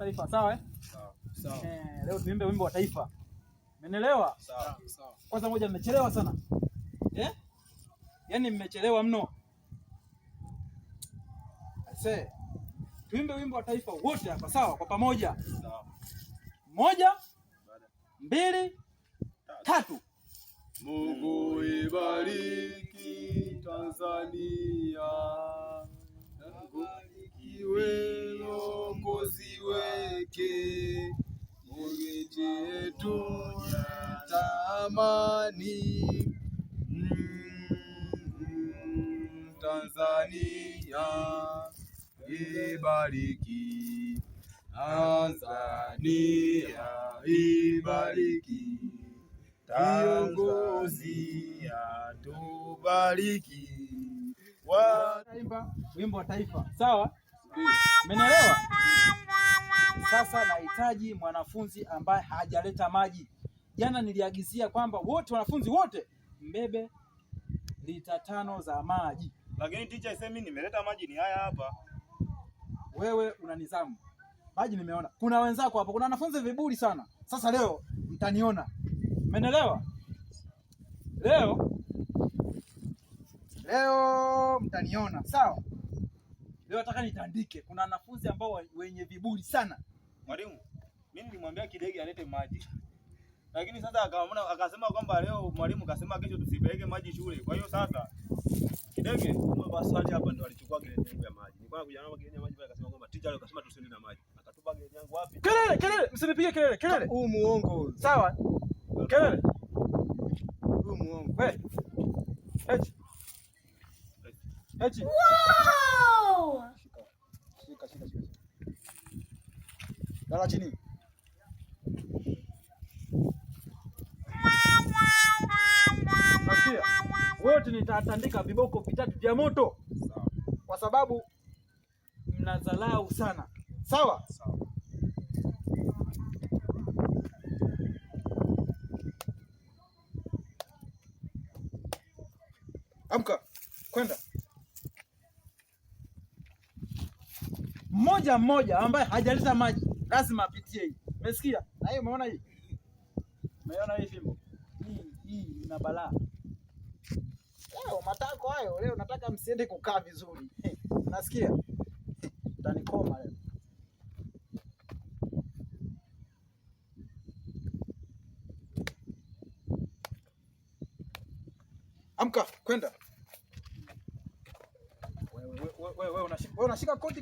taifa, sawa eh? Sawa. Sawa. Leo tuimbe wimbo wa taifa. Mmenielewa? Sawa. Sawa. Kwanza moja, mmechelewa sana. Eh? Yaani mmechelewa mno. Ase. Tuimbe wimbo wa taifa wote hapa, sawa? Kwa pamoja. Sawa. 1, 2, 3. Mungu ibariki Tanzania, abarikiwe Mwokozi weke, Mungu yetu tamani. Tanzania ibariki, Tanzania ibariki, viongozi atubariki. Imba wimbo wa taifa, sawa? Mmenielewa? Sasa nahitaji mwanafunzi ambaye hajaleta maji. Jana niliagizia kwamba wote wanafunzi wote mbebe lita 5 za maji. Lakini teacher sasa mimi nimeleta maji ni haya hapa. Wewe una nidhamu. Maji nimeona. Kuna wenzako hapo, kuna wanafunzi viburi sana. Sasa leo mtaniona. Mmenielewa? Leo leo mtaniona, sawa? Leo nataka nitandike. Kuna wanafunzi ambao wenye viburi sana. Mwalimu, mimi nilimwambia Kidege alete maji. Lakini sasa akaona akasema kwamba leo mwalimu kasema kesho tusipeleke maji shule. Kwa hiyo sasa Kidege basi hapa ndo alichukua grade yangu ya maji. Nilikuwa nakuja nao grade ya maji pale akasema kwamba teacher leo kasema tusiende na maji. Akatupa grade yangu wapi? Kelele, kelele, msinipige kelele, kelele. Huu muongo. Sawa? Kelele. Huu muongo. Wewe. Echi. Echi. Wow! Shika, shika, shika. Lala chini. Nasikia. Wote nitatandika viboko vitatu vya moto. Sawa. Kwa sababu mnadharau sana. Sawa? Sawa. Amka. Kwenda. Mmoja mmoja ambaye hajaleta maji lazima apitie hii. Umesikia? Na hiyo umeona hii? Umeona hii fimbo? Hii ina balaa. Leo matako hayo, leo nataka msiende kukaa vizuri. Unasikia? Utanikoma leo. Amka, kwenda. Wewe unashika koti kama